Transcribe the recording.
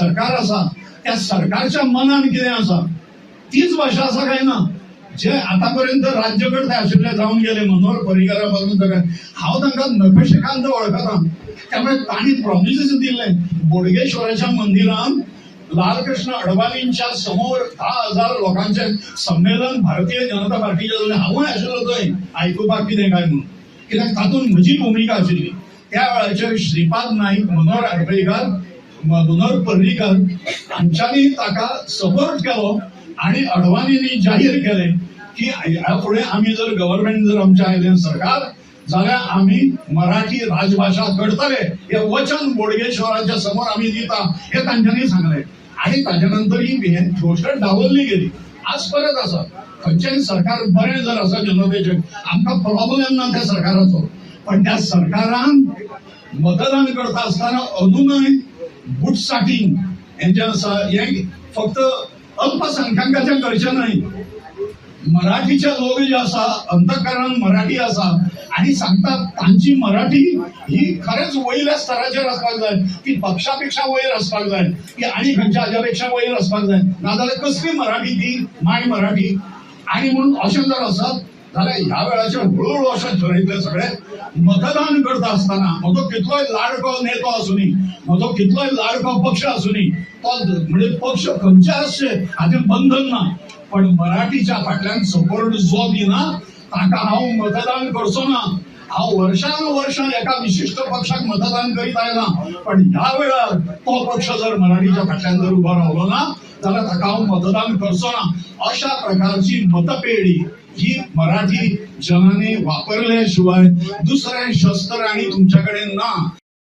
सरकार आसा त्या सरकारच्या मनान कितें आसा, तीच भाशा आसा काय ना. जे आतापर्यंत राज्यकर्ते आशिल्ले जावन गेले, मनोहर पर्रीकारा पासून सगळे, हांव तांकां नखशिखांत वळखता. त्यामुळे तांणी प्रॉमिसीस दिल्ले. बोडगेश्वराच्या मंदिरान लालकृष्ण अडवाणींच्या समोर 10,000 लोकांचे संमेलन भारतीय जनता पार्टीचे जालें. हांवूय आशिल्लो थंय आयकुपाक कितें काय म्हणून, कित्याक तातूंत म्हजी भुमिका आशिल्ली. त्या वेळाचेर श्रीपाद नाईक, मनोहर आडपईकार, मनोहर पर्रीकर हांच्यांनी ताका सपोर्ट केलो आणि अडवाणींनी जाहीर केलें की ह्या फुडें आमी जर गव्हर्मेंट जर आमचें आयलें सरकार जाल्यार आमी मराठी राजभाशा करतले, हे वचन बोडगेश्वराच्या समोर आमी दिता हे तांच्यांनी सांगलें. आणि ताच्या नंतर ही गोश्ट डावलली गेली. आज परत आसा. खंयचेंय सरकार बरें जर आसा जनतेचें, आमकां प्रॉब्लेम ना त्या सरकाराचो, पण त्या सरकारान मतदान करता आसतना अजूनय बुटसाटींग हें जें आसा हें फक्त अल्पसंख्याकाचें करचें न्हय. मराठीचे लोक जे आसा, अंतकरण मराठी आसा आणि सांगतात तांची मराठी ही खरेंच वयल्या स्तराचेर आसपाक जाय, ती पक्षा पेक्षा वयर आसपाक जाय, ती आनी खंयच्या हाज्या पेक्षा वयर आसपाक जाय, नाजाल्यार कसली मराठी ती माय मराठी. आणि म्हणून अशें जर आसत जाल्यार ह्या वेळाचेर हळूहळू अशें ठरयतलें सगळें. मतदान करता आसतना म्हजो कितलोय लाडको नेतो आसुनी, म्हजो कितलोय लाडको पक्ष आसुनी, तो म्हणजे पक्ष खंयचे आसचे हाचें बंधन ना, पण मराठीच्या फाटल्यान सपोर्ट जो दिना ताका हांव मतदान करचो ना. हांव वर्षान वर्षां एका विशिश्ट पक्षाक मतदान करीत आयला, पण ह्या वेळार तो पक्ष जर मराठीच्या फाटल्यान जर उभो रावलो ना जाल्यार ताका हांव मतदान करचो ना. अशा प्रकारची मतपेढी ही मराठी जनांनी वापरल्या शिवाय दुसरें शस्त्र आणि तुमच्याकडे ना.